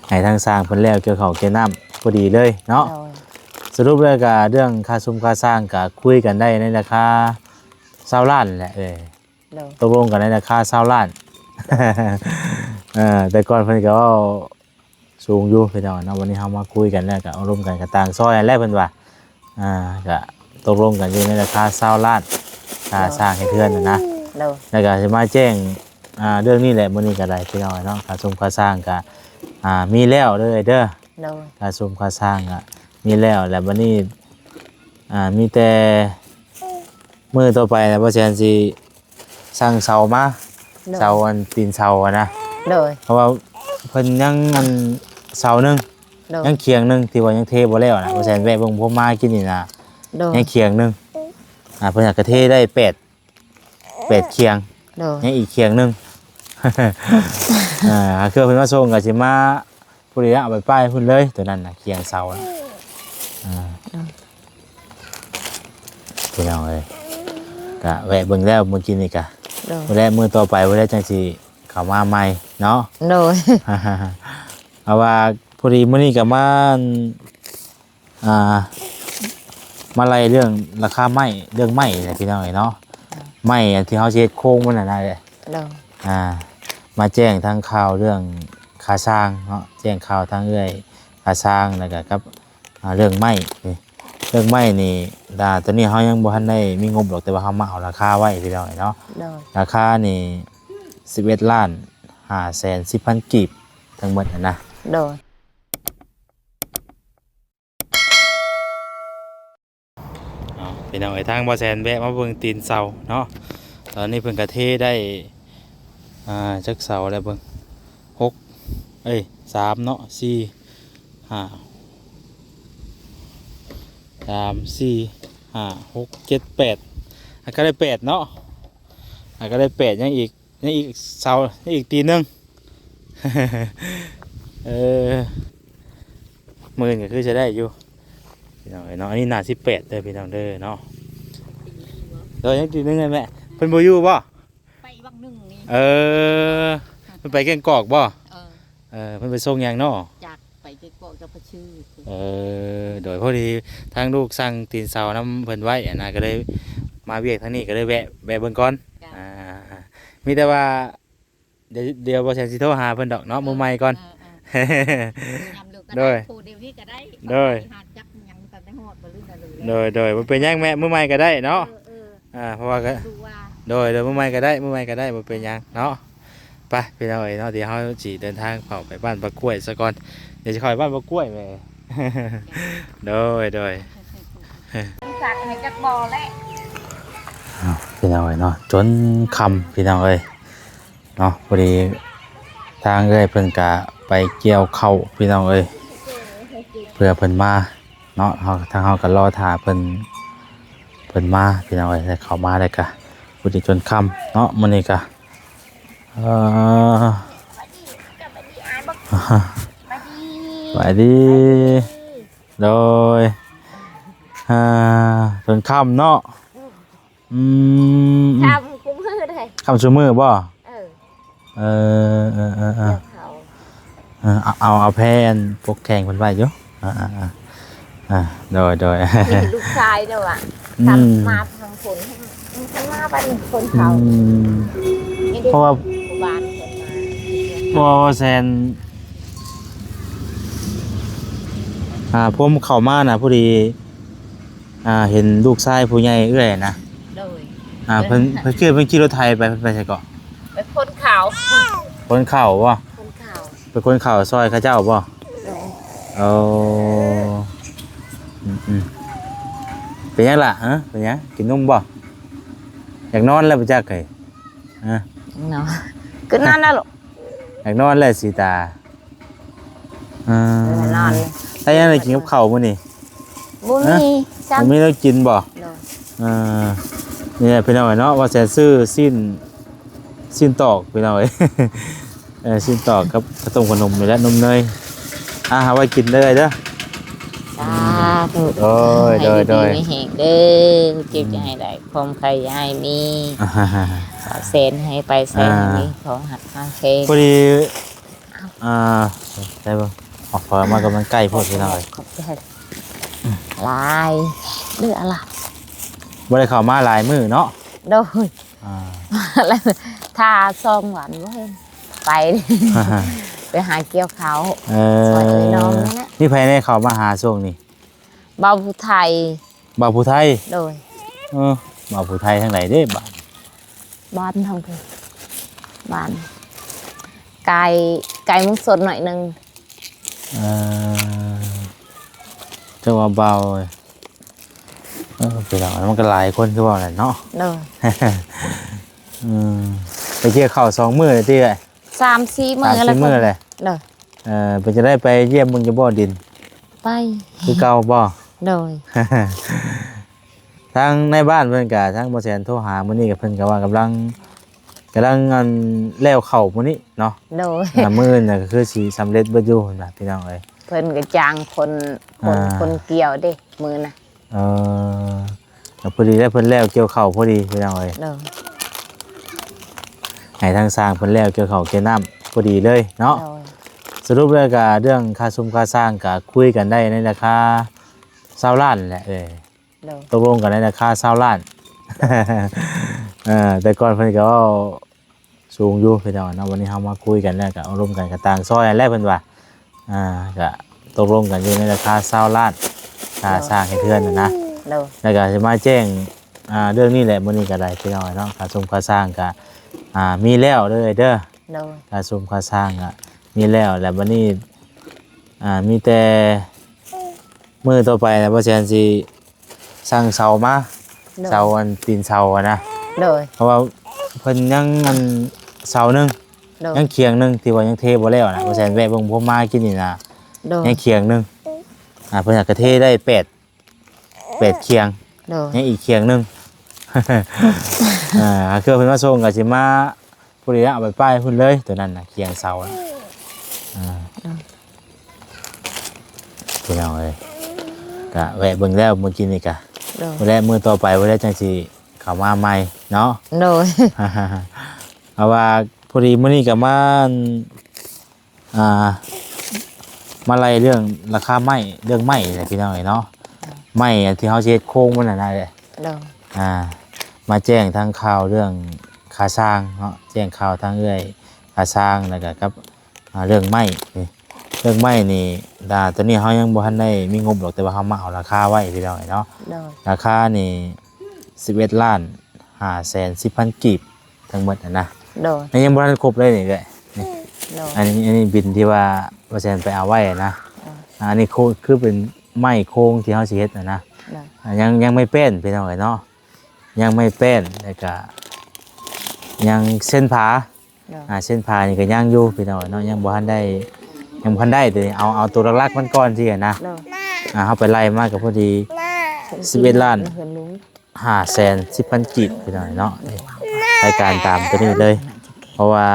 ໃຫ້ທາງຊ່າງເພິ່ນແລ້ວກ່ຽວເຂົ້າກ່ຽວນ້ຳພໍດີເລີຍເນາະ. ໂດຍ ສະຫຼຸບແລ້ວກະເລື່ອງຄ່າຊຸມຄ່າຊ່າງກະຄຸຍກັນໄດ້ໃນລາຄາຊາວລ້ານແຫຼະເອີຍ. ໂດຍ ຕົກລົງກັນໃນລາຄາຊາວລ້ານ. ເອີ ແຕ່ກ່ອນເພິ່ນກະເວົ້າສູງຢູ່ພີ່ນ້ອງເນາະ, ວັນນີ້ເຮົາມາຄຸຍກັນແລ້ວກະອົບຮົມກັນກະຕ່າງຊອຍຫັ້ນແຫຼະເພິ່ນວ່າ. ອ່າ ກະຕົກລົງກັນຢູ່ໃນລາຄາຊາວລ້ານ ຄ່າ ໂດຍ ສ້າງເຮັດເຮືອນຫັ້ນນະ. ໂດຍ ແລ້ວກະຊິມາແຈ້ງ ອ່າ ເລື່ອງນີ້ແຫຼະ ມື້ນີ້ກະໄດ້ພີ່ນ້ອງເນາະ, ຄ່າຊຸມຄ່າຊ່າງກະ ອ່າ ມີແລ້ວເດີ ເດີ. ໂດຍ ຄ່າຊຸມຄ່າຊ່າງກະມີແລ້ວ ແລ້ວບັດນີ້ ອ່າ ມີແຕ່ມື້ຕໍ່ໄປນະ ບໍ່ແຊນຊິ ສັ່ງເສົາມາ ໂດຍ ເສົາອັນຕີນເສົາຫັ້ນນະ. ໂດຍ ເພາະວ່າເພິ່ນຍັງອັນເສົາໜຶ່ງ ໂດຍ ຍັງຄຽງໜຶ່ງທີ່ວ່າຍັງເທບໍ່ແລ້ວນະ ໂອ້ ບໍ່ແຊນແວະເບິ່ງພົມມາກິນນີ້ນະ. ໂດຍ ຍັງຄຽງໜຶ່ງ ອ່າ ເພິ່ນຫາກະເທໄດ້ແປດ ແປດຄຽງ. ໂດຍ ຍັງອີກຄຽງໜຶ່ງ. ອ່າ ເຄືອເພິ່ນມາສົ່ງກະຊິມາ ຜູ້ໃດເອົາໄປປ້າຍພຸ້ນເລີຍ ໂຕນັ້ນນະ ຄຽງເສົານະ. ອ່າ ໂດຍ ພີ່ນ້ອງເອີຍ ກະແວະເບິ່ງແລ້ວມື້ກີ້ນີ້ກະ ໂດຍ ມື້ແລກມື້ຕໍ່ໄປ ມື້ແລກຈັ່ງຊິເຂົ້າມາໃໝ່ເນາະ. ໂດຍ ເພາະວ່າພໍດີມື້ນີ້ກະມາ ອ່າ ມາໄລ່ເລື່ອງລາຄາໄມ້ ເລື່ອງໄມ້ນີ້ແຫຼະພີ່ນ້ອງເອີຍເນາະ. ໄມ້ອັນທີ່ເຮົາຊິເຮັດໂຄງມັນຫັ້ນນະ. ໂດຍ ອ່າ ມາແຈ້ງທາງຂ່າວເລື່ອງຄ່າຊ່າງເນາະ ແຈ້ງຂ່າວທາງເອື້ອຍຄ່າຊ່າງ ແລ້ວກະກັບ ອ່າ ເລື່ອງໄມ້ນີ້ ເລື່ອງໄມ້ນີ້ ດາ ຕອນນີ້ເຮົາຍັງບໍ່ທັນໄດ້ມີງົບດອກ ແຕ່ວ່າເຮົາມາເອົາລາຄາໄວ້ພີ່ນ້ອງເນາະ. ໂດຍ ລາຄານີ້ສິບເອັດລ້ານຫ້າແສນສິບພັນກີບທັງໝົດຫັ້ນນະ. ໂດຍ ເອົາ ພີ່ນ້ອງເອີຍ ທາງບໍ່ແຊນແວະມາເບິ່ງຕີນເສົາເນາະ. ຕອນນີ້ເພິ່ນກະເທໄດ້ ອ່າ ຈັກເສົາແລ້ວເບິ່ງ ຫົກ ເອີຍ ສາມເນາະ ສີ່ ຫ້າ ສາມ ສີ່ ຫ້າ ຫົກ ເຈັດ ແປດ ອັນກະໄດ້ແປດເນາະ ອັນກະໄດ້ແປດ ຍັງອີກ ຍັງອີກເສົາ ຍັງອີກຕີນໜຶ່ງ. ເອີ ໝື່ນກະຄືຈະໄດ້ຢູ່ພີ່ນ້ອງເອີຍເນາະ. ອັນນີ້ໜ້າສິບແປດເດີພີ່ນ້ອງເດີເນາະ. ໂດຍ ຍັງຕີນໜຶ່ງແມ່ ເພິ່ນບໍ່ຢູ່ບໍ່? ໄປວັງໜຶ່ງນີ້. ເອີ ເພິ່ນໄປແກ້ງກອກບໍ່? ເອີ ເອີ ເພິ່ນໄປສົ່ງຫຍັງເນາະ? ຈັກ ໄປແກ້ງກອກຈັກໄປຊື້. ເອີ ໂດຍ ພໍດີທາງລູກສັ່ງຕີນເສົານຳເພິ່ນໄວ້ຫັ້ນນະ ກະເລີຍມາວຽກທາງນີ້ ກະເລີຍແວະ ແວະເບິ່ງກ່ອນ. ເຈົ້າ ອ່າ ມີແຕ່ວ່າ ດຽວ ດຽວບໍ່ແຊນຊິໂທຫາເພິ່ນດອກເນາະ ເອີ ມື້ໃໝ່ກ່ອນ. ເອີ ເອີ ເອີ ຍາມເລີກກະໄດ້ ໂດຍ ໂທດຽວນີ້ກະໄດ້. ໂດຍ ຫາຈັກຫຍັງ ໂດຍ ໂດຍ ບໍ່ເປັນຫຍັງແມ່ ມື້ໃໝ່ກະໄດ້ເນາະ. ເອີ ເອີ ອ່າ ເພາະວ່າກະ ໂດຍ ໂດຍ ມື້ໃໝ່ກະໄດ້ ມື້ໃໝ່ກະໄດ້ ບໍ່ເປັນຫຍັງເນາະ. ໄປພີ່ນ້ອງເອີຍເນາະ ດຽວເຮົາຊິເດີນທາງເຂົ້າໄປບ້ານປາກ້ວຍສາກ່ອນ. ດຽວຊິເຂົ້າໄປບ້ານປາກ້ວຍແມ່. ໂດຍ ໂດຍ ສັ່ງໃຫ້ຈັກບໍ່ແຫຼະ. ອ້າວ ພີ່ນ້ອງເອີຍເນາະ ຈົນຄ່ຳພີ່ນ້ອງເອີຍ. ເນາະ ພໍດີທາງເອື້ອຍເພິ່ນກະໄປກ່ຽວເຂົ້າພີ່ນ້ອງເອີຍ ເພື່ອເພິ່ນມາເນາະ. ເຮົາ ທາງເຮົາກະລໍຖ້າເພິ່ນ ເພິ່ນມາພີ່ນ້ອງເອີຍ. ແລ້ວເຂົ້າມາແລ້ວກະພໍດີຈົນຄ່ຳເນາະ ມື້ນີ້ກະ ເອີ ສະບາຍດີ ໂດຍ ອ່າ ຈົນຄ່ຳເນາະ. ອືມ ຄ່ຳຄູ່ມື້ເດ້ ຄ່ຳຊຸມື້ບໍ່? ເອີ ເອີ ເອີ ເອີ ເອີ ເອົາ ເອົາ ເອົາແຜ່ນປົກແຂງເພິ່ນໄວ້ຢູ່. ອ່າ ອ່າ ອ່າ ອ່າ ໂດຍ ໂດຍ ນີ້ລູກຊາຍເດ້ວ່າ ອືມ ມາທາງຄົນ ມາບ້ານຄົນເຂົາ ອືມ ເພາະວ່າ ບ້ານເພິ່ນມາ ເພາະວ່າແຊນ ອ່າ ຜົມເຂົ້າມານະ ພໍດີ ອ່າ ເຫັນລູກຊາຍຜູ້ໃຫຍ່ເອື້ອຍນະ ໂດຍ ອ່າ ເພິ່ນ ເພິ່ນຂີ່ ເພິ່ນຂີ່ລົດໄຖໄປ ເພິ່ນໄປໃສເກາະ? ໄປຂົນເຂົ້າ ຂົນເຂົ້າບໍ່? ຂົນເຂົ້າ ໄປຂົນເຂົ້າຊ່ອຍເຂົາເຈົ້າບໍ່? ໂດຍ ໂອ້ ອືມ ອືມ ເປັນຫຍັງລະ? ຮະ ເປັນຫຍັງ? ກິນນົມບໍ່? ຢາກນອນແລ້ວບໍ່ຈັກເອີຍ? ຮະ ນອນ ຄືນອນແລ້ວລູກ? ຢາກນອນແລ້ວສີຕາ. ອ່າ ນອນ ແລ້ວຍັງໄດ້ກິນກັບເຂົ້າມື້ນີ້? ບໍ່ມີ ບໍ່ມີແນວກິນບໍ່? ເອີ ນີ້ແຫຼະພີ່ນ້ອງເນາະ ວ່າແຊນຊື້ຊີ້ນ ຊີ້ນຕອກພີ່ນ້ອງເອີຍ ຊີ້ນຕອກກັບເຂົ້າຕົ້ມຂະໜົມນີ້ແຫຼະ ນົມເນີຍ ອ່າ ເອົາໄວ້ກິນເດີເດີ. ສາທຸ ໂດຍ ໂດຍ ໂດຍ ຢູ່ດີມີແຮງເດີ ເຈັບຢ່າໃຫ້ໄດ້ ຄວາມໄຂ້ຢ່າໃຫ້ມີ ອ່າ ແສນໃຫ້ໄປແສນໃຫ້ມີ ອ່າ ຂອງຮັກຂອງແພງ ພໍດີ ເອົາ ອ່າ ໃສ່ເບິ່ງ ອອກຖອຍອອກມາກໍມັນໃກ້ໂພດພີ່ນ້ອງເອີຍ. ຂອບໃຈຫຼາຍເດີອະລະ ບໍ່ໄດ້ເຂົ້າມາຫຼາຍມື້ເນາະ. ໂດຍ ອ່າ ຖ້າສອງວັນບໍ່ເຫັນໄປ ໄປຫາກ່ຽວເຂົ້າ. ເອີ ຊ່ອຍເອື້ອຍນ້ອງນີ້ແຫຼະ. ມີໃຜແດ່ເຂົ້າມາຫາຊ່ວງນີ້? ບ່າວຜູ້ໄທ. ບ່າວຜູ້ໄທ? ໂດຍ. ເອີ ບ່າວຜູ້ໄທທາງໃດເດ້ບ້ານ? ບ້ານທາງພຸ້ນ ບ້ານ ກາຍ ກາຍເມືອງຊົນໜ້ອຍໜຶ່ງ. ເອີ ເຈົ້າວ່າບ່າວ ເອີ ພີ່ນ້ອງ ມັນກໍຫຼາຍຄົນຄືເວົ້ານັ້ນເນາະ. ໂດຍ. ອືມ ໄປກ່ຽວເຂົ້າສອງມື້ແລ້ວຕິເອື້ອຍ? ສາມສີ່ມື້ ສາມສີ່ມື້ແລ້ວ. ໂດຍ. ເອີ ເປັນຈັ່ງໃດ ໄປຢ້ຽມເບິ່ງຢູ່ບໍ່ດິນ? ໄປ ຄືເກົ່າບໍ່? ໂດຍ. ທາງນາຍບ້ານເພິ່ນກະ ທາງບໍ່ແສນໂທຫາມື້ນີ້ ກະເພິ່ນກະວ່າກຳລັງ ກຳລັງ ອັນ ແລ້ວເຂົ້າມື້ນີ້ເນາະ. ໂດຍ. ອ່າ ມື້ອື່ນນະກະຄືຊິສຳເລັດເບິດຢູ່ນະ ພີ່ນ້ອງເອີຍ. ເພິ່ນກະຈ້າງຄົນ ຄົນ ອ່າ ຄົນກ່ຽວເດ້ມື້ນະ. ເອີ ກະພໍດີແລ້ວ ເພິ່ນແລ້ວກ່ຽວເຂົ້າພໍດີ ພີ່ນ້ອງເອີຍ. ໂດຍ. ໃຫ້ທາງຊ່າງເພິ່ນແລ້ວກ່ຽວເຂົ້າກ່ຽວນ້ຳພໍດີເລີຍເນາະ. ໂດຍ. ສະຫຼຸບແລ້ວກະເລື່ອງຄ່າຊຸມຄ່າຊ່າງກະຄຸຍກັນໄດ້ໃນລາຄາຊາວລ້ານແຫຼະເອີຍ. ໂດຍ. ຕົກລົງກັນໃນລາຄາຊາວລ້ານ. ເອີ ແຕ່ກ່ອນເພິ່ນກະເວົ້າສູງຢູ່ພີ່ນ້ອງເນາະ. ວັນນີ້ເຮົາມາຄຸຍກັນແລ້ວກະອົບຮົມກັນ ກະຕ່າງຊ່ອຍຫັ້ນແຫຼະເພິ່ນວ່າ. ອ່າ ກະຕົກລົງກັນຢູ່ໃນລາຄາຊາວລ້ານ ຄ່າ ໂດຍ ສ້າງເຮັດເຮືອນຫັ້ນນະ. ໂດຍ. ແລ້ວກະຊິມາແຈ້ງ ອ່າ ເລື່ອງນີ້ແຫຼະ ມື້ນີ້ກະໄດ້ພີ່ນ້ອງເນາະ. ຄ່າຊຸມຄ່າຊ່າງກະ ອ່າ ມີແລ້ວເດີເດີ. ໂດຍ. ຄ່າຊຸມຄ່າຊ່າງກະມີແລ້ວ ແລ້ວບັດນີ້ ອ່າ ມີແຕ່ມື້ຕໍ່ໄປນະ ບໍ່ແສນຊິ ສັ່ງເສົາມາ. ໂດຍ. ເສົາ ອັນ ຕີນເສົາຫັ້ນນະ. ໂດຍ. ເພາະວ່າເພິ່ນຍັງ ອັນ ເສົາໜຶ່ງ. ໂດຍ. ຍັງຄຽງໜຶ່ງທີ່ວ່າຍັງເທບໍ່ແລ້ວນະ. ໂດຍ. ບໍ່ແສນແວະເບິ່ງພວມມາກິນນີ້ນະ. ໂດຍ. ຍັງຄຽງໜຶ່ງ. ອ່າ ເພິ່ນກະເທໄດ້ແປດ ແປດຄຽງ. ໂດຍ. ຍັງອີກຄຽງໜຶ່ງ. ອ່າ ຄືເພິ່ນມາສົ່ງກະຊິມາ ພໍດີເອົາໄປປ້າຍພຸ້ນເລີຍ ໂຕນັ້ນນະ ຄຽງເສົານະ. ອ່າ ໂດຍ ພີ່ນ້ອງເອີຍ ກະແວະເບິ່ງແລ້ວມື້ກີ້ນີ້ກະ. ໂດຍ. ມື້ແລກມື້ຕໍ່ໄປ ມື້ແລກຈັ່ງຊິເຂົ້າມາໃໝ່ເນາະ. ໂດຍ. ເພາະວ່າພໍດີມື້ນີ້ກະມາ ອ່າ ມາໄລ່ເລື່ອງລາຄາໄມ້ ເລື່ອງໄມ້ນີ້ແຫຼະ ພີ່ນ້ອງເອີຍເນາະ. ໂດຍ. ໄມ້ອັນທີ່ເຮົາຊິເຮັດໂຄງມັນຫັ້ນນະ. ໂດຍ. ອ່າ ມາແຈ້ງທາງຂ່າວເລື່ອງຄ່າຊ່າງເນາະ ແຈ້ງຂ່າວທາງເອື້ອຍຄ່າຊ່າງ ແລ້ວກະກັບ ອ່າ ເລື່ອງໄມ້ນີ້ ເລື່ອງໄມ້ນີ້ ດາ ຕອນນີ້ເຮົາຍັງບໍ່ທັນໄດ້ມີງົບດອກ ແຕ່ວ່າເຮົາມາເອົາລາຄາໄວ້ ພີ່ນ້ອງເອີຍເນາະ. ໂດຍ. ລາຄານີ້ສິບເອັດລ້ານຫ້າແສນສິບພັນກີບ ທັງໝົດຫັ້ນນະ. ໂດຍ. ນີ້ຍັງບໍ່ທັນຄົບເລີຍນີ້ເອື້ອຍ ນີ້. ໂດຍ. ອັນນີ້ ອັນນີ້ບິນທີ່ວ່າ ວ່າແຊນໄປເອົາໄວ້ນະ. ໂດຍ. ອັນນີ້ໂຄງ ຄືເປັນໄມ້ໂຄງທີ່ເຮົາຊິເຮັດຫັ້ນນະ. ໂດຍ. ອ່າ ຍັງ ຍັງໄມ້ແປ້ນ ພີ່ນ້ອງເອີຍເນາະ ຍັງໄມ້ແປ້ນ ແລ້ວກະຍັງເສັ້ນຜາ. ໂດຍ. ອ່າ ເສັ້ນຜານີ້ກະຍັງຢູ່ ພີ່ນ້ອງເອີຍເນາະ ຍັງບໍ່ທັນໄດ້ ຍັງບໍ່ທັນໄດ້ ແຕ່ເອົາ ເອົາໂຕຫຼັກໆມັນກ່ອນຊີ້ນະ. ໂດຍ. ອ່າ ເຮົາໄປໄລ່ມາກະພໍດີສິບເອັດລ້ານ ເຮືອນລຸງ ຫ້າແສນສິບພັນກີບ ພີ່ນ້ອງເນາະ. ລາຍການຕາມໂຕນີ້ເລີຍ ເພາະວ່າ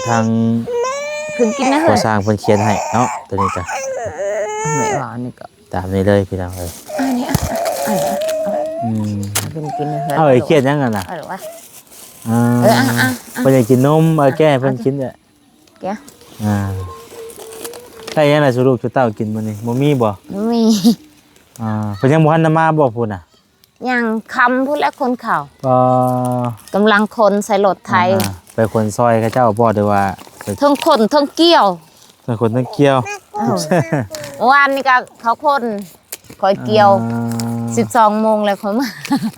ທາງ ເພິ່ນກິນນະ ພໍ່ຊ່າງເພິ່ນຂຽນໃຫ້ເນາະ ໂຕນີ້ກະ ແມ່ວ່າອັນນີ້ກະ ຕາມນີ້ເລີຍ ພີ່ນ້ອງເອີຍ. ອັນນີ້ ອືມ ເພິ່ນກິນນະ ເອີຍ ຂຽນຫຍັງຫັ້ນນະ? ເອີ ວ່າ ອ່າ ເອີ ອ່ະ ອ່ະ ເພິ່ນຢາກກິນນົມ ເອີ ແກະໃຫ້ເພິ່ນກິນເດີ ແກະ ອ່າ ໄດ້ຫຍັງລະສູ່ລູກສູ່ເຕົ້າກິນມື້ນີ້ ບໍ່ມີບໍ່? ບໍ່ມີ ອ່າ ເພິ່ນຍັງບໍ່ທັນນຳມາບໍ່ພຸ້ນນະ? ຍັງ ຄ່ຳພຸ້ນແຫຼະຂົນເຂົ້າ ອໍ ກຳລັງຂົນໃສ່ລົດໄຖ ອ່າ ໄປຂົນຊ່ອຍເຂົາເຈົ້າບໍ່ ຫຼືວ່າ ເທິງຂົນເທິງກ່ຽວ? ເທິງຂົນເທິງກ່ຽວ ເອີ ວານນີ້ກະເຂົາຂົນ ຂ້ອຍກ່ຽວ ອ່າ ສິບສອງໂມງແລ້ວຂ້ອຍມາ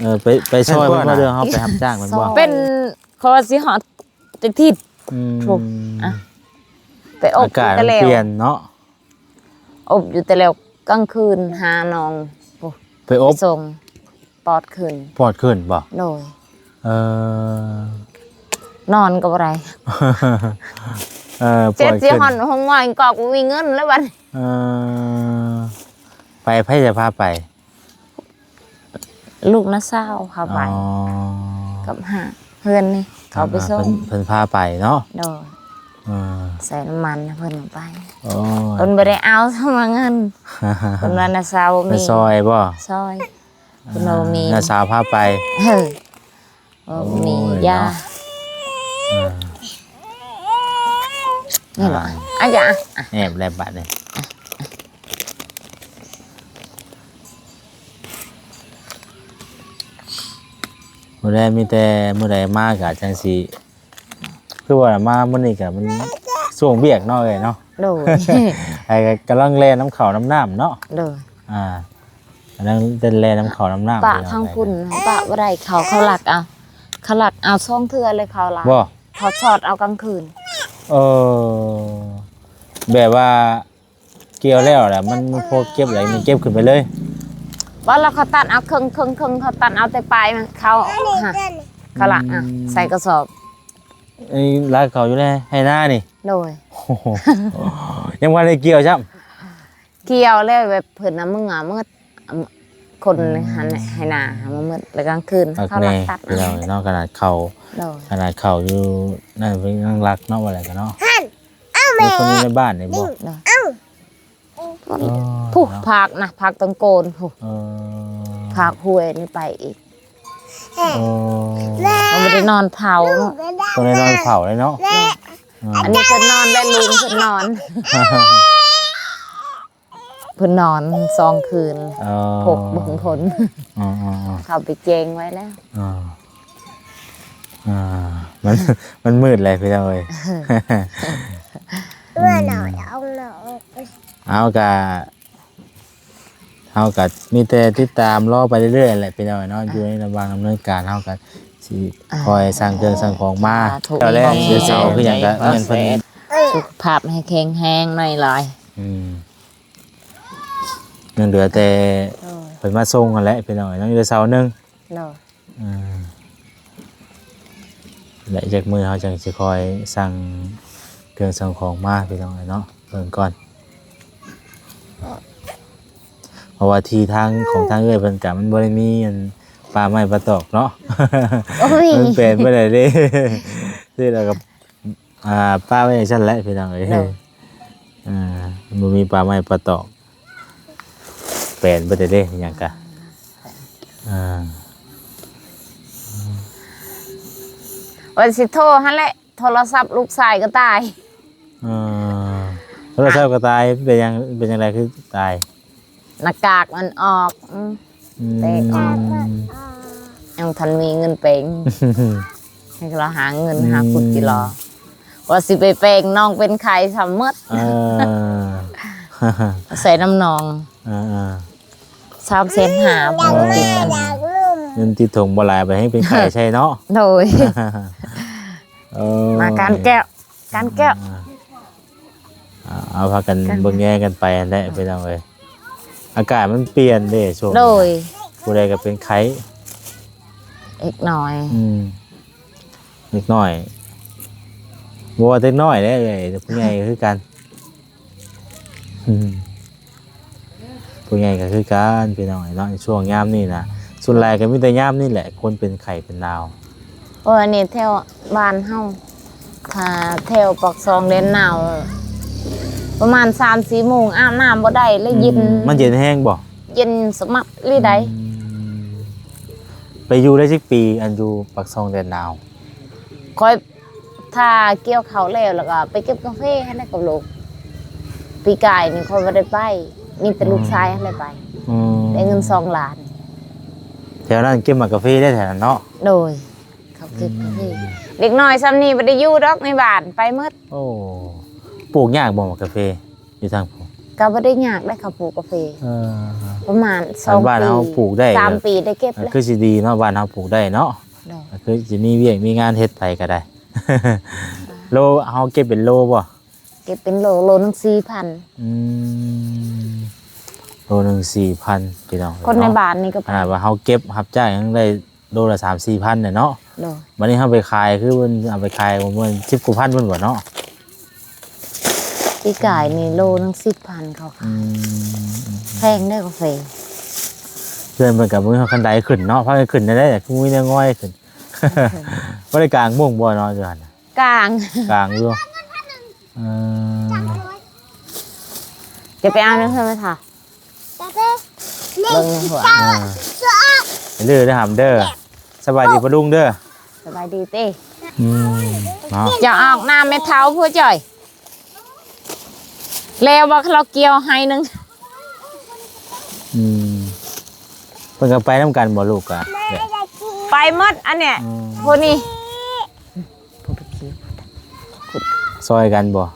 ເອີ ໄປ ໄປຊ່ອຍເພິ່ນບໍ່ ຫຼືເຮົາໄປຮັບຈ້າງເພິ່ນບໍ່? ເປັນ ເຂົາວ່າຊິຮອດ ໄປຜິດ ອືມ ທຸກ ອ່ະ ໄປອົບ ອາກາດ ຢູ່ແຕ່ແລ້ວ ມັນປ່ຽນເນາະ ອົບຢູ່ແຕ່ແລ້ວ ກາງຄືນຫານ້ອງ ໄປອົບ ໄປສົ່ງ ປອດຂຶ້ນ ປອດຂຶ້ນບໍ່? ໂດຍ ເອີ ນອນກໍບໍ່ໄດ້ ເອີ ເຈັບຊິຮອດໂຮງໝໍກໍບໍ່ມີເງິນແລ້ວບັດນີ້ ເອີ ໄປ ໃຜຈະພາໄປ? ລູກນ້າສາວພາໄປ ອໍ ກັບຫາເພື່ອນນີ້ ເຂົາໄປສົ່ງ ອ່າ ເພິ່ນ ເພິ່ນພາໄປເນາະ ໂດຍ ເອີ ໃສ່ນ້ຳມັນໃຫ້ເພິ່ນໄປ ໂອ້ຍ ເພິ່ນບໍ່ໄດ້ເອົາສຳມາເງິນ ເພິ່ນວ່ານ້າສາວບໍ່ມີ ໄປຊ່ອຍບໍ່? ຊ່ອຍ ເພິ່ນວ່າບໍ່ມີ ນ້າສາວພາໄປ ເອີ ບໍ່ມີ ໂອ້ຍ ຢາ ເນາະ ເອີ ນີ້ບໍ່? ອ່າ ອາ ຢ່າ ແອບແລ້ວບາດນີ້. ມື້ໃດມີແຕ່ມື້ໃດມາກະຈັ່ງຊິ ຄືວ່າມາມື້ນີ້ກະມັນຊ່ວງວຽກເນາະເອີຍເນາະ. ໂດຍ ໃຫ້ກຳລັງແລ່ນຳເຂົ້ານຳນ້ຳເນາະ. ໂດຍ ອ່າ ກຳລັງແລ່ນຳເຂົ້ານຳນ້ຳ. ປະທາງພຸ້ນປະບໍ່ໄດ້ ເຂົາ ເຂົາລັກເອົາ ເຂົາລັກເອົາສອງເທື່ອເລີຍ ເຂົາລັກ ບໍ່ ເຂົາຊອດເອົາກາງຄືນ. ເອີ ແບບວ່າກ່ຽວແລ້ວລະ ມັນ ມັນພໍເກັບໄດ້ ມັນເກັບຂຶ້ນໄປເລີຍ. ບໍ່ ລະເຂົາຕັດເອົາເຄິ່ງໆໆ ເຂົາຕັດເອົາແຕ່ປາຍມັນ ເຂົາ ເຂົາລັກ ອືມ ເອົາໃສ່ກະສອບ. ອັນນີ້ລັກເຂົ້າຢູ່ໃນໄຮ່ນານີ້. ໂດຍ ຍັງບໍ່ໄດ້ກ່ຽວຊ້ຳ. ກ່ຽວແລ້ວແບບເພິ່ນນຳເມືອໝົດ ຄົນ ອືມ ຫັ້ນແຫຼະ ໄຮ່ນາເອົາມາໝົດ ແລ້ວກາງຄືນເຂົາລັກຕັດເອົາເນາະ. ຂະໜາດເຂົ້າ ໂດຍ ຂະໜາດເຂົ້າຢູ່ນັ້ນເພິ່ນຍັງລັກເນາະ ວ່າແລ້ວກະເນາະ. ເອົາແມ່ ຄົນຢູ່ໃນບ້ານນີ້ບໍ່? ໂດຍ ເອົ້າ ພຸ້ນ ເນາະ ຜັກນະ ຜັກຕັງໂກນພຸ້ນ. ເອີ ຜັກຫ້ວຍນີ້ໄປອີກ. ເອີ ມັນບໍ່ໄດ້ນອນເຝົ້າເນາະ ຕ້ອງໄດ້ນອນເຝົ້າເລີຍເນາະ. ເອີ ອັນນີ້ເພິ່ນນອນ ແລະ ລຸງເພິ່ນນອນ ເພິ່ນນອນສອງຄືນ. ເອີ ພົກເບິ່ງພົນ. ເອີໆໆ ເຂົາໄປແຈ້ງໄວ້ແລ້ວ. ເອີ ອ່າ ມັນ ມັນມືດແຫຼະພີ່ນ້ອງເອີຍ. ເອີ ເອົາກະ ເຮົາກະມີແຕ່ຕິດຕາມລໍໄປເລື້ອຍໆແຫຼະພີ່ນ້ອງເນາະ. ຢູ່ໃນລະຫວ່າງດຳເນີນການ ເຮົາກະຊິ ອ່າ ຄ່ອຍສັ່ງເຄື່ອງສັ່ງຂອງມາ. ສາທຸ ແລ້ວແຫຼະ ເດືອນເສົາຄືຫຍັງກະແມ່ນເພິ່ນ ສຸຂະພາບໃຫ້ແຂງແຮງໜ້ອຍຫຼາຍ. ອືມ ຍັງເຫຼືອແຕ່ ໂດຍ ເພິ່ນມາສົ່ງຫັ້ນແຫຼະພີ່ນ້ອງເນາະ ຍັງເຫຼືອເສົາໜຶ່ງ. ໂດຍ ອ່າ ແລະ ຈັກມື້ເຮົາຈັ່ງຊິຄ່ອຍສັ່ງເຄື່ອງສັ່ງຂອງມາພີ່ນ້ອງເອີຍເນາະ. ເບິ່ງກ່ອນ ເພາະວ່າທີ່ທາງຂອງທາງເອື້ອຍເພິ່ນກະມັນບໍ່ໄດ້ມີອັນປ່າໄມ້ປ່າຕອກເນາະ. ໂອ້ຍ ມັນເປັນບໍ່ໄດ້ເດ້ ຄືແລ້ວກໍ ອ່າ ປະໄວ້ຈັ່ງຊັ້ນແຫຼະພີ່ນ້ອງເອີຍ. ໂດຍ ອ່າ ບໍ່ມີປ່າໄມ້ປ່າຕອກ ແປນເບິດເດ້ ອີຫຍັງກະ ອ່າ ວ່າຊິໂທຫັ້ນແຫຼະ ໂທລະສັບລູກຊາຍກໍຕາຍ. ເອີ ໂທລະສັບກໍຕາຍ ເປັນຫຍັງ ເປັນຈັ່ງໃດຄືຕາຍ? ໜ້າກາກມັນອອກ ອືມ ອືມ ແຕກອອກ ຍັງບໍ່ທັນມີເງິນແປງ ໃຫ້ລາວຫາເງິນ ອືມ ຫາຂຸດກິໂລ ວ່າຊິໄປແປງ ນ້ອງເປັນໄຂ້ຊ້ຳໝົດ. ເອີ ໃສ່ນ້ຳໜອງ ເອີໆ ສາມແສນຫ້າ ເອີ ເງິນຕິດຖົງບໍ່ຫຼາຍ ໄປໃຫ້ເປັນໄຂ້ໃສ່ເນາະ. ໂດຍ ເອີ ມາການແກ້ວ ການແກ້ວ ອ່າ ເອົາ ພາກັນເບິ່ງແຍງກັນໄປຫັ້ນແຫຼະ ພີ່ນ້ອງເອີຍ. ອາກາດມັນປ່ຽນເດ້ຊ່ວງນີ້ ໂດຍ ຜູ້ໃດກໍເປັນໄຂ້ ເດັກນ້ອຍ ອືມ ເດັກນ້ອຍ ບໍ່ວ່າເດັກນ້ອຍເດ້ ຜູ້ໃຫຍ່ກໍຄືກັນ. ອືມ ຜູ້ໃຫຍ່ກໍຄືກັນພີ່ນ້ອງເນາະ. ໃນຊ່ວງຍາມນີ້ນະ ສ່ວນຫຼາຍກໍມີແຕ່ຍາມນີ້ແຫຼະ ຄົນເປັນໄຂ້ເປັນລາວ. ໂອ້ຍ ອັນນີ້ແຖວບ້ານເຮົາ ຖ້າແຖວປາກຊ່ອງແດນໜາວ ປະມານສາມສີ່ໂມງອາບນ້ຳບໍ່ໄດ້ ແລ້ວເຢັນ. ອືມ ມັນເຢັນແຮງບໍ່? ເຢັນສະໝັກອີ່ຫຼີໃດ. ອືມ ໄປຢູ່ໄດ້ຈັກປີ ອັນຢູ່ປາກຊ່ອງແດນນາວ? ຂ້ອຍ ຖ້າກ່ຽວເຂົ້າແລ້ວ ແລ້ວກໍໄປເກັບກາເຟຫັ້ນແຫຼະກັບລູກ. ປີກາຍນີ້ຂ້ອຍບໍ່ໄດ້ໄປ ມີແຕ່ລູກຊາຍຫັ້ນແຫຼະໄປ. ອືມ ໄດ້ເງິນສອງລ້ານ. ແຖວນັ້ນເກັບໝາກກາເຟໄດ້ແຖວນັ້ນເນາະ? ໂດຍ ເຂົາເກັບກາເຟ. ອືມ ເດັກນ້ອຍຊ່ຳນີ້ບໍ່ໄດ້ຢູ່ດອກໃນບ້ານ ໄປໝົດ. ໂອ້ ປູກຍາກບໍ່ໝາກກາເຟ ຢູ່ທາງພຸ້ນ? ກໍບໍ່ໄດ້ຍາກໄດ໋ ເຂົາປູກກາເຟ. ເອີ ປະມານສອງປີ ເຮົາປູກໄດ້ ສາມປີໄດ້ເກັບແລ້ວ. ຄືຊິດີເນາະ ບ້ານເຮົາປູກໄດ້ເນາະ. ໂດຍ ຄືຊິມີວຽກມີງານເຮັດ ໃຜກໍໄດ້. ໂລ ເຮົາເກັບເປັນໂລບໍ່? ເກັບເປັນໂລ ໂລໜຶ່ງສີ່ພັນ. ອືມ ໂລໜຶ່ງສີ່ພັນ ພີ່ນ້ອງເອີຍ. ຄົນໃນ ເນາະ ບ້ານນີ້ກໍ ຂະໜາດວ່າເຮົາເກັບຮັບຈ້າງຍັງໄດ້ ໂລລະສາມສີ່ພັນແຫຼະເນາະ. ໂດຍ ບັດນີ້ເຮົາໄປຂາຍ ຄືມັນເອົາໄປຂາຍປະມານສິບກວ່າພັນພຸ້ນບໍ່ເນາະ? ປີກາຍນີ້ໂລໜຶ່ງສິບພັນເຂົາຂາຍ. ອືມ ແພງເດ້ກາເຟ. ເພື່ອນເພິ່ນກໍບໍ່ມີຮອດຄັນໄດຂຶ້ນເນາະ ພາກັນຂຶ້ນແນວໃດ ຄືມີແນວງອຍຂຶ້ນ. ບໍ່ໄດ້ກາງມຸ້ງບໍ່ເນາະຢູ່ຫັ້ນ? ກາງ ກາງຢູ່. ເອີ ຈະໄປເອົານຳເພິ່ນມາຖ້າ ເບິ່ງໃນຫົວ. ເອີ ເດີ ເດີຫຳເດີ. ສະບາຍດີປ້າລຸງເດີ. ສະບາຍດີຕິ. ອືມ ເນາະ ຈະອອກນຳແມ່ເຖົ້າຜູ້ຈ້ອຍ. ແລ້ວວ່າເຂົາກ່ຽວໄຮ່ໜຶ່ງ. ອືມ ເພິ່ນກໍໄປນຳກັນບໍ່ລູກກະ? ໄປໝົດອັນເນີ້ຍ ອືມ ຜູ້ນີ້ ຜູ້ໄປກ່ຽວ ຊ່ອຍກັນບໍ່?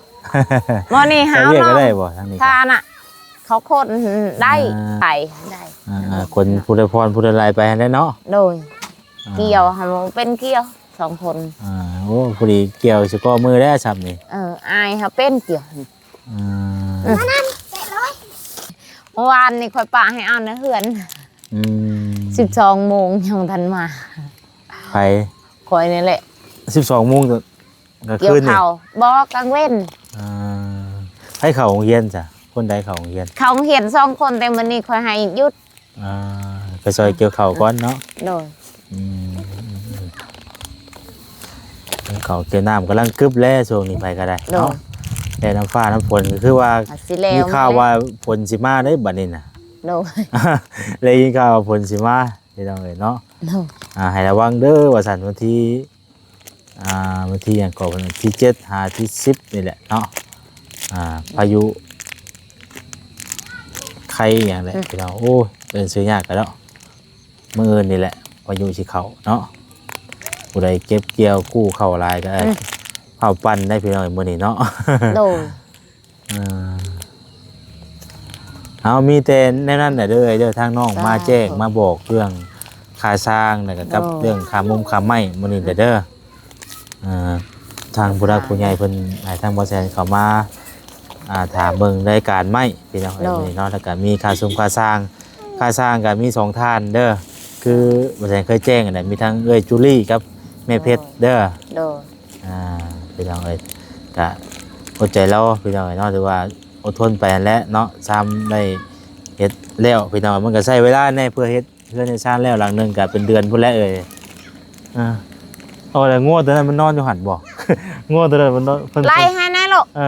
ໝໍນີ້ຫາວ ຊ່ອຍວຽກກໍໄດ້ບໍ່ທາງນີ້? ທ່ານນະ ເຂົາຄົນໄດ້ ອ່າ ໄປໄດ້ ອ່າໆ ຄົນຜູ້ໃດຜ່ອນຜູ້ໃດໄລ່ໄປຫັ້ນແຫຼະເນາະ. ໂດຍ ອ່າ ກ່ຽວຫັ້ນເປັນກ່ຽວສອງຄົນ. ອ່າ ໂອ້ ພໍດີກ່ຽວຊິກໍມືແລ້ວຊ້ຳນີ້. ເອີ ອ້າຍເຮົາເປັນກ່ຽວ. ອືມ ເມື່ອວານນີ້ຂ້ອຍປະໃຫ້ເອົາໃນເຮືອນ. ອືມ ສິບສອງໂມງຍັງບໍ່ທັນມາ. ໃຜ? ຂ້ອຍນີ້ແຫຼະ. ສິບສອງໂມງກາງຄືນນີ້? ກ່ຽວເຂົ້າ ບໍ່ ກາງເວັນ. ອ່າ ໃຜເຂົ້າໂຮງຮຽນຊະ? ຄົນໃດເຂົ້າໂຮງຮຽນ? ເຂົ້າໂຮງຮຽນສອງຄົນ ແຕ່ມື້ນີ້ຂ້ອຍໃຫ້ຢຸດ. ອ່າ ໄປຊ່ອຍກ່ຽວເຂົ້າກ່ອນເນາະ. ໂດຍ ອືມ ເຂົ້າກ່ຽວນ້ຳກຳລັງກຶບແລ້ວ ຊ່ວງນີ້ໃຜກໍໄດ້ເນາະ. ໂດຍ ແຕ່ນ້ຳຟ້ານ້ຳຝົນກໍຄືວ່າ ອາດຊິແລ້ວ ມີຂ່າວວ່າຝົນຊິມາເດ້ບັດນີ້ນະ. ໂດຍ ໄດ້ຍິນຂ່າວວ່າຝົນຊິມາ ພີ່ນ້ອງເອີຍເນາະ. ໂດຍ ອ່າ ໃຫ້ລະວັງເດີວ່າຊັ້ນ ວັນທີ ອ່າ ວັນທີຫຍັງກໍ ວັນທີເຈັດຫາທີສິບນີ້ແຫຼະເນາະ. ອ່າ ພາຍຸໄຄຫຍັງແຫຼະ ອືມ ພີ່ນ້ອງ. ໂອ້ຍ ເອີ້ນຊື່ຍາກກະເນາະ. ມື້ອື່ນນີ້ແຫຼະ ພາຍຸຊິເຂົ້າເນາະ. ຜູ້ໃດເກັບກ່ຽວກູ້ເຂົ້າຫຼາຍກໍ ອືມ ເຂົ້າປັ່ນໄດ້ພີ່ນ້ອງມື້ນີ້ເນາະ. ໂດຍ ເອີ ເຮົາມີແຕ່ແນວນັ້ນແຫຼະເດີ ເດີ ທາງນ້ອງມາແຈ້ງ ສາທຸ ມາບອກເລື່ອງຄ່າຊ່າງ ແລ້ວກໍກັບ ໂດຍ ເລື່ອງຄ່າມຸງຄ່າໄມ້ມື້ນີ້ແຫຼະເດີ. ອ່າ ທາງຜູ້ຫຼັກຜູ້ໃຫຍ່ເພິ່ນໃຫ້ທາງບໍ່ແສນເຂົ້າມາ ອ່າ ຖາມເບິ່ງລາຍການໄມ້ພີ່ນ້ອງເອີຍ ໂດຍ ມື້ນີ້ເນາະ. ແລ້ວກໍມີຄ່າຊຸມຄ່າຊ່າງ ຄ່າຊ່າງກໍມີສອງທ່ານເດີ ຄືບໍ່ແສນເຄີຍແຈ້ງຫັ້ນແຫຼະ ມີທັງເອື້ອຍຈູລີກັບແມ່ເພັດເດີ. ໂດຍ ອ່າ ພີ່ນ້ອງເອີຍ ກະອົດໃຈລໍພີ່ນ້ອງເອີຍເນາະ ຖືວ່າອົດທົນໄປຫັ້ນແຫຼະເນາະ ຊ້ຳໄດ້ເຮັດແລ້ວພີ່ນ້ອງ. ມັນກໍໃຊ້ເວລາແດ່ເພື່ອເຮັດເຮືອນເຮັດຊານແລ້ວ ຫຼັງໜຶ່ງກໍເປັນເດືອນພຸ້ນແຫຼະເອີຍ. ອ່າ ເອົາແລ້ວ ງົວຕົວນັ້ນມັນນອນຢູ່ຫັ້ນບໍ່? ງົວຕົວນັ້ນມັນນອນ ເພິ່ນ ໄລ່ໃຫ້ແນ່ລູກ. ເອີ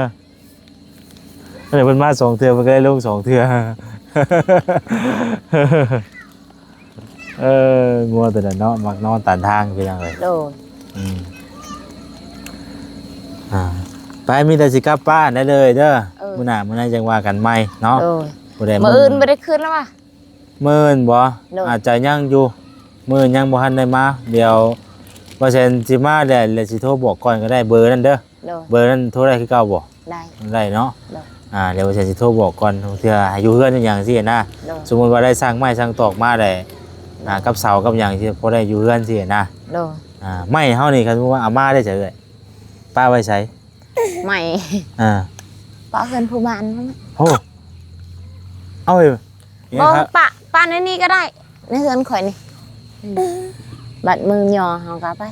ອັນນີ້ເພິ່ນມາສອງເທື່ອ ເພິ່ນກໍໄດ້ລົງສອງເທື່ອ. ເອີ ງົວຕົວນັ້ນເນາະ ມັກນອນຕາມທາງພີ່ນ້ອງເອີຍ. ໂດຍ ອືມ ອ່າ ໄປ ມີແຕ່ຊິກັບບ້ານໄດ້ເລີຍເດີ. ເອີ ມື້ໜ້າມື້ໃນຈັ່ງວ່າກັນໃໝ່ເນາະ. ໂດຍ ຜູ້ໃດ ມື້ອື່ນບໍ່ໄດ້ຂຶ້ນແລ້ວຫວາ? ມື້ອື່ນບໍ່? ໂດຍ ອາດຈະຍັງຢູ່ ມື້ອື່ນຍັງບໍ່ທັນໄດ້ມາ. ດຽວບໍ່ແສນຊິມາແລ້ວ ແລ້ວຊິໂທບອກກ່ອນກໍໄດ້ ເບີນັ້ນເດີ. ໂດຍ ເບີນັ້ນໂທໄດ້ຄືເກົ່າບໍ່? ໄດ້ ໄດ້ເນາະ. ໂດຍ ອ່າ ດຽວວ່າຊິໂທບອກກ່ອນ ເທື່ອໃຫ້ຢູ່ເຮືອນຢູ່ຫຍັງຊີ້ນະ. ໂດຍ ສົມມຸດວ່າໄດ້ຊ່າງໄມ້ຊ່າງຕອກມາໄດ້ ໂດຍ ອ່າ ກັບເສົາກັບຫຍັງຊີ້ ພໍໄດ້ຢູ່ເຮືອນຊີ້ນະ. ໂດຍ ອ່າ ໄມ້ເຮົານີ້ ຄັນສົມມຸດວ່າເອົາມາໄດ້ໃສເອື້ອຍ? ປະໄວ້ໃສ? ໄມ້ ອ່າ ປະເຮືອນຜູ້ບ້ານນັ້ນ. ໂອ້ ເອົາເອີຍ ບໍ່ ປະ ປະໃນນີ້ກໍໄດ້ ໃນເຮືອນຂ້ອຍນີ້. ອືມ ບັດມື້ຍໍເຮົາກໍໄປ.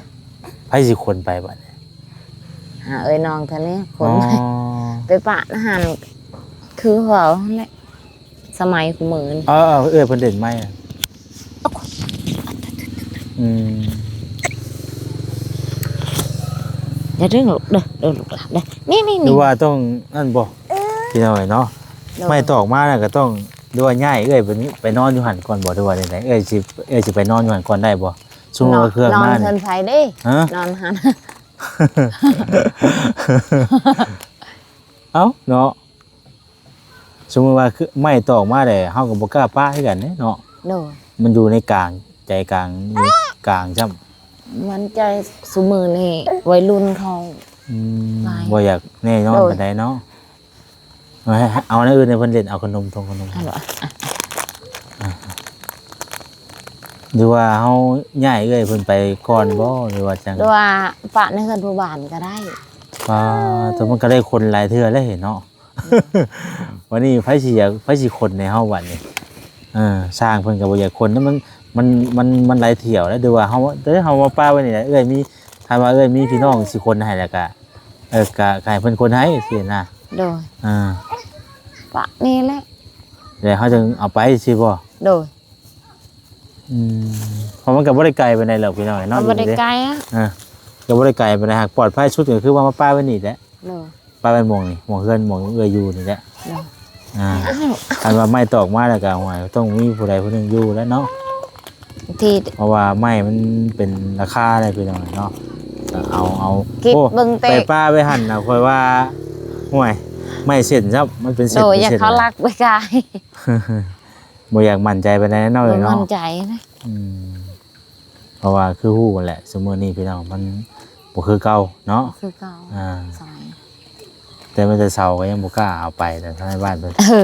ໃຜຊິຂົນໄປບັດນີ້? ຫາເອື້ອຍນ້ອງເທົ່ານີ້ຂົນໄປ. ອໍ ໄປປະນະຫັ້ນ ຄືເວົ້າຫັ້ນແຫຼະ ສະໄໝຄູ່ມື້ນີ້. ເອີ ເອີ ເອື້ອຍເພິ່ນເຫຼັ້ນໄມ້. ອືມ ຢ່າດຶງລູກເດີ ເດີລູກຫຼານເດີ. ນີ້ໆໆ ຫຼືວ່າຕ້ອງນັ້ນບໍ່? ພີ່ນ້ອງເອີຍເນາະ ໂດຍ ໄມ້ຕອກມາແລ້ວກໍຕ້ອງ ຫຼືວ່າຍ້າຍເອື້ອຍໄປ ໄປນອນຢູ່ຫັ້ນກ່ອນບໍ່ ຫຼືວ່າຈັ່ງໃດ? ເອື້ອຍຊິ ເອື້ອຍຊິໄປນອນຢູ່ຫັ້ນກ່ອນໄດ້ບໍ່? ສົມມຸດວ່າເຄື່ອງມານີ້ ນອນເຮືອນໃຜເດ້? ຮະ? ນອນຫັ້ນ ເອົ້າ ເນາະ ສົມມຸດວ່າຄືໄມ້ຕອກມາແລ້ວ ເຮົາກໍບໍ່ກ້າປະຄືກັນເດ້ເນາະ. ໂດຍ ມັນຢູ່ໃນກາງ ໃຈກາງ ຢູ່ກາງຈ້ຳ. ມັນໃຈຊຸມື້ນີ້ໄວລຸ້ນເຂົາ ອືມ ຫຼາຍ ບໍ່ຢາກແນ່ນອນ ໂດຍ ປານໃດເນາະ. ເອົາ ເອົາແນວອື່ນໃຫ້ເພິ່ນຫຼິ້ນ ເອົາຂະໜົມ ຖົງຂະໜົມ ເອົາ ຫຼືວ່າເຮົາຍ້າຍເອື້ອຍເພິ່ນໄປກ່ອນບໍ່ ຫຼືວ່າຈັ່ງ ຫຼືວ່າປະໃນເຮືອນຜູ້ບ້ານກໍໄດ້. ປະ ແຕ່ມັນກໍໄດ້ຄົນຫຼາຍເທື່ອແລ້ວເນາະ. ອືມ ບັດນີ້ໃຜຊິຢາກ ໃຜຊິຂົນໃຫ້ເຮົາບັດນີ້? ເອີ ຊ່າງເພິ່ນກໍບໍ່ຢາກຂົນ ມັນ ມັນ ມັນ ມັນຫຼາຍຖ້ຽວແລ້ວ ຫຼືວ່າເຮົາ ເອີ ເຮົາມາປະໄວ້ນີ້ແຫຼະ ເອື້ອຍມີ ຄັນວ່າເອື້ອຍມີພີ່ນ້ອງຊິຂົນໃຫ້ແລ້ວກະ ເອີ ກະ ກະໃຫ້ເພິ່ນຂົນໃຫ້ຊີ້ນະ. ໂດຍ ອ່າ ປະນີ້ແຫຼະ ແລ້ວເຮົາຈຶ່ງເອົາໄປຊີ້ບໍ່? ໂດຍ ອືມ ເພາະມັນກໍບໍ່ໄດ້ໄກປານໃດດອກພີ່ນ້ອງເນາະ ກໍບໍ່ໄດ້ໄກອະ ເອີ ກໍບໍ່ໄດ້ໄກປານໃດ ຫາກປອດໄພສຸດກໍຄືວ່າມາປະໄວ້ນີ້ແຫຼະ. ໂດຍ ປະໄວ້ໝ່ອງນີ້ ໝ່ອງເຮືອນ ໝ່ອງເອື້ອຍຢູ່ນີ້ແຫຼະ. ໂດຍ ອ່າ ຄັນວ່າໄມ້ຕອກມາແລ້ວກໍ ໂອ້ຍ ຕ້ອງມີຜູ້ໃດຜູ້ໜຶ່ງຢູ່ແລ້ວເນາະ ທີ່ ເພາະວ່າໄມ້ມັນເປັນລາຄາໄດ໋ພີ່ນ້ອງເນາະ. ກໍເອົາ ເອົາ ຄິດ ໂອ້ ເບິ່ງແຕ່ ໄປປະໄວ້ຫັ້ນນະ ຂ້ອຍວ່າ ໂອ້ຍ ໄມ້ເສັ້ນຊ້ຳ ມັນເປັນເສັ້ນ ໂດຍ ເປັນເສັ້ນ ຢາກເຂົາລັກໄປຂາຍ ບໍ່ຢາກໝັ້ນໃຈປານໃດເນາະ ບໍ່ໝັ້ນໃຈນະ ເອີຍເນາະ ອືມ ເພາະວ່າຄືຮູ້ແຫຼະ ຊຸມມື້ນີ້ພີ່ນ້ອງ ມັນບໍ່ຄືເກົ່າເນາະ ບໍ່ຄືເກົ່າ ອ່າ ສະໄໝ ແຕ່ແມ່ນແຕ່ເຊົ່າກໍຍັງບໍ່ກ້າເອົາໄປ ແຕ່ທາງໃນບ້ານເພິ່ນ ເອີ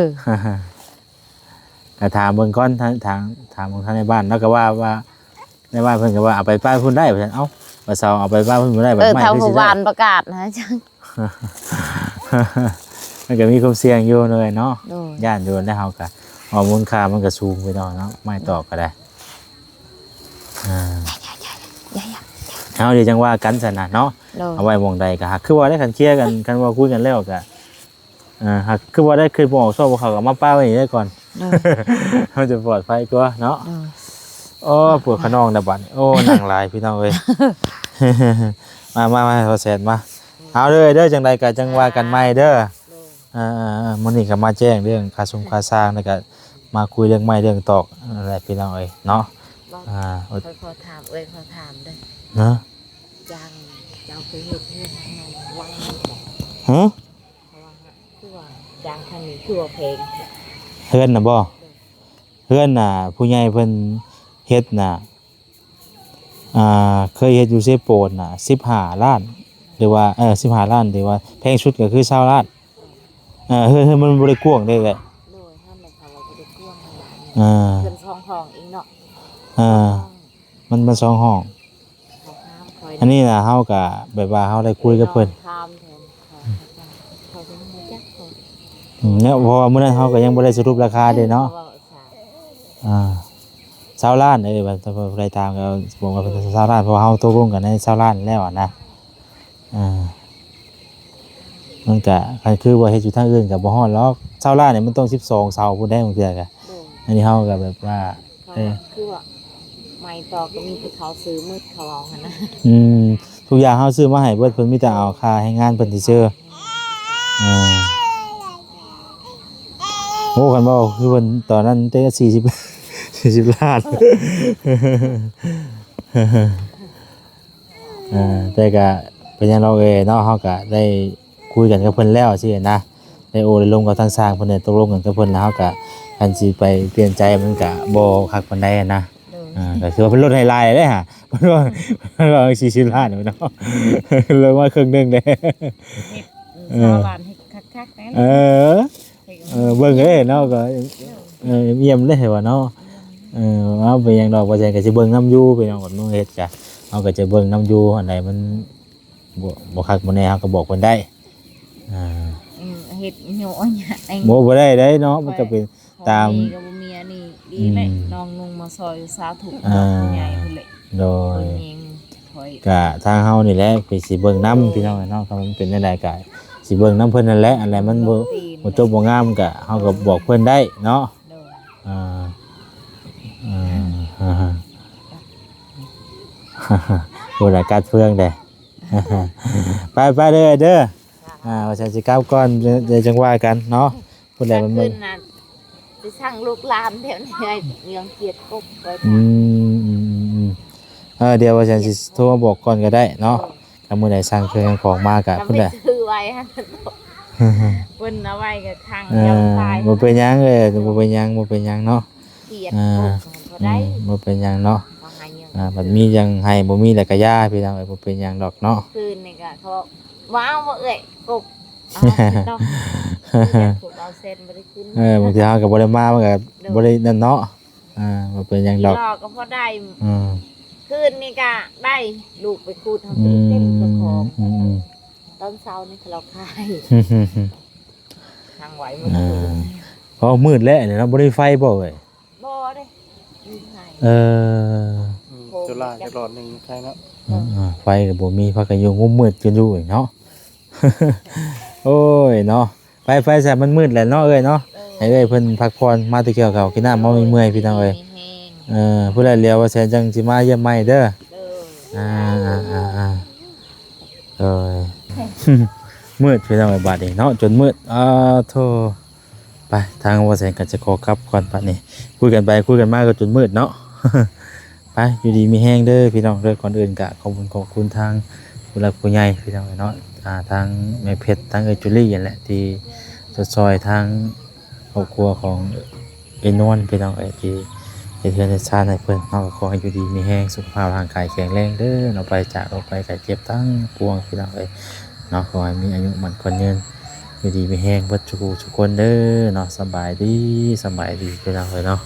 ກໍຖາມເບິ່ງກ່ອນ ທາງ ທາງ ຖາມເບິ່ງທາງໃນບ້ານ ແລ້ວກໍວ່າ ວ່າໃນບ້ານເພິ່ນກໍວ່າເອົາໄປປ້າຍພຸ້ນໄດ້ ວ່າຊັ້ນ ເອົ້າ ວ່າເຊົາເອົາໄປປ້າຍພຸ້ນບໍ່ໄດ້ ເອີ ບັດໄມ້ຄືຊິໄດ້ ເຂົາຜູ້ບ້ານປະກາດນະ ມັນກໍມີຄວາມສ່ຽງຢູ່ເນາະ ໂດຍ ຢ້ານຢູ່ ແລ້ວເຮົາກໍ ເອົາມູນຄ່າມັນກໍສູງໄປເນາະ ໄມ້ຕອກກໍໄດ້ ອ່າ ເອົາ ດຽວຈັ່ງວ່າກັນຊັ້ນນະເນາະ ໂດຍ ເອົາໄວ້ໝ່ອງໃດກໍຫາ ຄືວ່າໄດ້ຄັນເຄຍກັນ ຄັນວ່າຄຸຍກັນແລ້ວກໍ ອ່າ ຫາກຄືວ່າໄດ້ຄລິບບໍ່ອອກ ຊອກບໍ່ເຂົ້າກໍມາປະໄວ້ນີ້ໄດ້ກ່ອນ ໂດຍ ມັນຈະປອດໄພກວ່າເນາະ ໂດຍ ໂອ້ ປວດຂະໜອງແລ້ວບັດນີ້ ໂອ້ ນັ່ງຫຼາຍພີ່ນ້ອງເອີຍ ມາ ມາ ມາ ພໍ່ແສນມາ ເອົາເດີ ເດີ ຈັ່ງໃດກໍຈັ່ງວ່າກັນໃໝ່ເດີ ໂດຍ ອ່າ ມື້ນີ້ກໍມາແຈ້ງເລື່ອງຄ່າຊົງຄ່າຊ່າງ ແລ້ວກໍມາຄຸຍເລື່ອງໄມ້ເລື່ອງຕອກນັ້ນແຫຼະພີ່ນ້ອງເອີຍເນາະ ບໍ່ ອ່າ ຂ້ອຍຂໍຖາມເອື້ອຍ ຂໍຖາມເດີ ເນາະ ຢ່າງເຈົ້າເຄີຍເຮັດເຮືອນໃຫ້ມັນຫຼັງນີ້ບໍ່ ຮະ? ເພາະວ່າຄືວ່າຢ່າງທາງນີ້ຄືວ່າແພງແທ້ ເຮືອນນະບໍ່? ໂດຍ ເຮືອນນະ ຜູ້ໃຫຍ່ເພິ່ນເຮັດນະ ອ່າ ເຄີຍເຮັດຢູ່ເຊໂປນນະ ສິບຫ້າລ້ານ ຫຼືວ່າ ເອີ ສິບຫ້າລ້ານ ຫຼືວ່າແພງສຸດກໍຄືຊາວລ້ານ ເອີ ເຮືອນ ເຮືອນມັນບໍ່ໄດ້ກວ້າງເດ້ເອື້ອຍ ໂດຍ ເຮືອນມັນກໍບໍ່ໄດ້ກວ້າງຫຼາຍ ເອີ ເຮືອນສອງຫ້ອງເອງເນາະ ເອີ ສອງຫ້ອງ ມັນ ມັນສອງຫ້ອງ ເຂົາຖາມຂ້ອຍ ອັນນີ້ນະ ເຮົາກະແບບວ່າເຮົາໄດ້ຄຸຍກັບເພິ່ນ ເຂົາຖາມແທນ ເຂົາ ເຂົາ ເຂົາຍັງບໍ່ຈັກເຂົາ ອືມ ເນາະ ເພາະວ່າມື້ນັ້ນເຮົາກະຍັງບໍ່ໄດ້ສະຫຼຸບລາຄາເດ້ເນາະ ເຂົາເວົ້າສາ ອ່າ ຊາວລ້ານ ເອີ ວ່າຜູ້ໃດຖາມກໍບອກວ່າເປັນຊາວລ້ານ ເພາະວ່າເຮົາຕົກລົງກັນໃນຊາວລ້ານແລ້ວນະ ອ່າ ມັນກະ ຄັນຄືວ່າເຮັດຢູ່ທາງອື່ນກໍບໍ່ຮອດຫຼອກ ຊາວລ້ານນີ້ມັນຕ້ອງສິບສອງເສົາພຸ້ນເດ້ ບາງເທື່ອກະ ໂດຍ ອັນນີ້ເຮົາກໍແບບວ່າ ເອີ ເຂົາຄືວ່າໄມ້ຕອກກໍມີແຕ່ເຂົາຊື້ໝົດ ເຂົາເວົ້າຫັ້ນນະ ອືມ ທຸກຢ່າງເຮົາຊື້ມາໃຫ້ເບິດ ເພິ່ນມີແຕ່ເອົາຄ່າແຮງງານເພິ່ນຊື່ໆ ອ່າ ໂອ້ ຄັນເວົ້າຄືເພິ່ນຕອນນັ້ນແຕ່ສີ່ສິບ ສີ່ສິບລ້ານ ເອີ ແຕ່ກະເປັນຫຍັງດອກເອີຍເນາະ ເຮົາກະໄດ້ຄຸຍກັນກັບເພິ່ນແລ້ວຊີ້ນະ ໄດ້ໂອ້ໄດ້ລົມກັບທາງຊ່າງເພິ່ນ ໄດ້ຕົກລົງກັນກັບເພິ່ນ ແລ້ວເຮົາກະ ຄັນຊິໄປປ່ຽນໃຈມັນກະບໍ່ຄັກປານໃດນະ ໂດຍ ອ່າ ກະຄືວ່າເພິ່ນລົດໃຫ້ຫຼາຍເດ້ຫາ ເພິ່ນວ່າ ເພິ່ນວ່າສີ່ສິບລ້ານເນາະ ລົດມາເຄິ່ງໜຶ່ງເດ້ ເຮັດ ເອີ ຊາວບ້ານເຮັດຄັກໆແດ່ ເອີ ເອີ ເບິ່ງເດ້ເນາະ ກໍ ເອີ ຢ້ຽມເດ້ວ່າເນາະ ເອີ ເອົາ ເປັນຫຍັງດອກ ວ່າຊັ້ນກໍຊິເບິ່ງນຳຢູ່ ພີ່ນ້ອງ ຄັນເບິ່ງເຮັດກະ ເຮົາກໍຈະເບິ່ງນຳຢູ່ ອັນໃດມັນບໍ່ ບໍ່ຄັກບໍ່ແນ່ ເຮົາກໍບອກເພິ່ນໄດ້ ອ່າ ອືມ ເຮັດໂຍະຍະເອງ ບໍ່ ບໍ່ໄດ້ໄດ໋ເນາະ ມັນກໍເປັນ ຕາມ ເຂົາມີກໍບໍ່ມີ ອັນນີ້ດີແຫຼະ ອືມ ນ້ອງນຸ່ງມາຊ່ອຍສາທຸ ອ່າ ດອກໃຫຍ່ພຸ້ນແຫຼະ ໂດຍ ເພິ່ນຍິງ ກະທາງເຮົານີ້ແຫຼະ ໄປຊິເບິ່ງນຳ ໂດຍ ພີ່ນ້ອງເນາະ ຖ້າມັນເປັນແນວໃດກະຊິເບິ່ງນຳເພິ່ນນັ້ນແຫຼະ ອັນໃດມັນບໍ່ ບໍ່ຈົບບໍ່ງາມກະເຮົາກໍບອກເພິ່ນໄດ້ເນາະ ໂດຍ ອ່າ ອ່າ ໂອ້ ອາກາດເຟືອງເດ້ ໄປ ໄປເດີ ເດີ ອ່າ ວ່າຊັ້ນຊິກັບກ່ອນ ດຽວຈັ່ງວ່າກັນເນາະ ພຸ້ນແຫຼະ ມັນ ຄືນນັ້ນຊິສັ່ງລູກຫຼານແຖວນີ້ໃຫ້ເມືອງກຽດກົບໄວ້ ອືມ ອືມ ອືມ ເອີ ດຽວວ່າຊັ້ນຊິໂທມາບອກກ່ອນກໍໄດ້ເນາະ ໂດຍ ຖ້າມື້ໃດສັ່ງເຄື່ອງຂອງມາກໍພຸ້ນແຫຼະ ຊື້ໄວ້ຫັ້ນ ເພິ່ນເອົາໄວ້ກໍຂັງ ເອີ ຢາມຕາຍ ບໍ່ເປັນຫຍັງເອີຍ ບໍ່ເປັນຫຍັງ ບໍ່ເປັນຫຍັງເນາະ ກຽດ ອ່າ ບໍ່ໄດ້ ອືມ ບໍ່ເປັນຫຍັງເນາະ ບໍ່ໃຫ້ຫຍັງ ອ່າ ບັດມີຫຍັງໃຫ້ ບໍ່ມີແລ້ວກໍຢ່າ ພີ່ນ້ອງເອີຍ ບໍ່ເປັນຫຍັງດອກເນາະ ຄືນນີ້ກໍເຂົາວ່າ ເອົາບໍ່ເອື້ອຍ ກົບ ເອົາ ດອກ ເອົາເຊັນບໍ່ໄດ້ກິນ ເອີ ບາງທີເຮົາກໍບໍ່ໄດ້ມາ ມັນກໍ ໂດຍ ບໍ່ໄດ້ນັ້ນເນາະ ອ່າ ບໍ່ເປັນຫຍັງດອກ ລອກໍພໍໄດ້ ອືມ ຄືນນີ້ກໍໄດ້ ລູກໄປຂູດ ເຮົາ ອືມ ເຕັມເຈົ້າຂອງ ອືມ ອືມ ຕອນເຊົ້ານີ້ລອຂາຍ ທັງໄວ້ໝົດ ອ່າ ຄືນ ເພາະມືດແລ້ວເນາະ ບໍ່ໄດ້ໄຟບໍ່ເອີຍ? ບໍ່ເດ້ ມີໄຟ ເອີ ອືມ ໂອ້ ຈຸລາຈັກຫຼອດໜຶ່ງໃຊ້ເນາະ ເອີ ເອີ ໄຟກໍບໍ່ມີ ພາກັນຢູ່ງຸ້ມມືດກັນຢູ່ເນາະ ໂອ້ຍເນາະ ໄປ ໄປຊະ ມັນມືດແລ້ວເນາະເອື້ອຍເນາະ ເອີ ໃຫ້ເອື້ອຍເພິ່ນພັກຜ່ອນ ມາແຕ່ກ່ຽວເຂົ້າກິນນ້ຳ ເອົາເມື່ອຍໆ ພີ່ນ້ອງເອີຍ ເອີ ຜູ້ໃດແລ້ວວ່າແຊນຈັ່ງຊິມາຢ້ຽມໃໝ່ເດີ ເອີ ອ່າ ອ່າ ອ່າ ອ່າ ເອີຍ ມືດພີ່ນ້ອງເອີຍ ບາດນີ້ເນາະ ຈົນມືດ ອາໂທ້ ໄປ ທາງບໍ່ແສນກໍຈະຂໍກັບກ່ອນ ບາດນີ້ຄຸຍກັນໄປຄຸຍກັນມາກໍຈົນມືດເນາະ ໄປ ຢູ່ດີມີແຮງເດີພີ່ນ້ອງເດີ ກ່ອນອື່ນກໍຂອບຄຸນຂອບຄຸນທາງຜູ້ຫຼັກຜູ້ໃຫຍ່ພີ່ນ້ອງເນາະ ອ່າ ທາງແມ່ເພັດ ທາງເອື້ອຍຈູລີຫັ້ນແຫຼະ ທີ່ຊົດຊ່ອຍທາງຄອບຄົວຂອງເອື້ອຍນວນ ພີ່ນ້ອງເອີຍ ທີ່ເຮັດເຮືອນເຮັດຊານໃຫ້ເພິ່ນເນາະ. ກໍຂໍໃຫ້ຢູ່ດີມີແຮງ ສຸຂະພາບຮ່າງກາຍແຂງແຮງເດີເນາະ ປາສຈາກໂລກໄພໄຂ້ເຈັບທັງປວງ ພີ່ນ້ອງເອີຍເນາະ. ຂໍໃຫ້ມີອາຍຸໝັ້ນຂວັນຍືນ ຢູ່ດີມີແຮງເບິດທຸກຜູ້ທຸກຄົນເດີເນາະ. ສະບາຍດີ ສະບາຍດີ ພີ່ນ້ອງເອີຍເນາະ.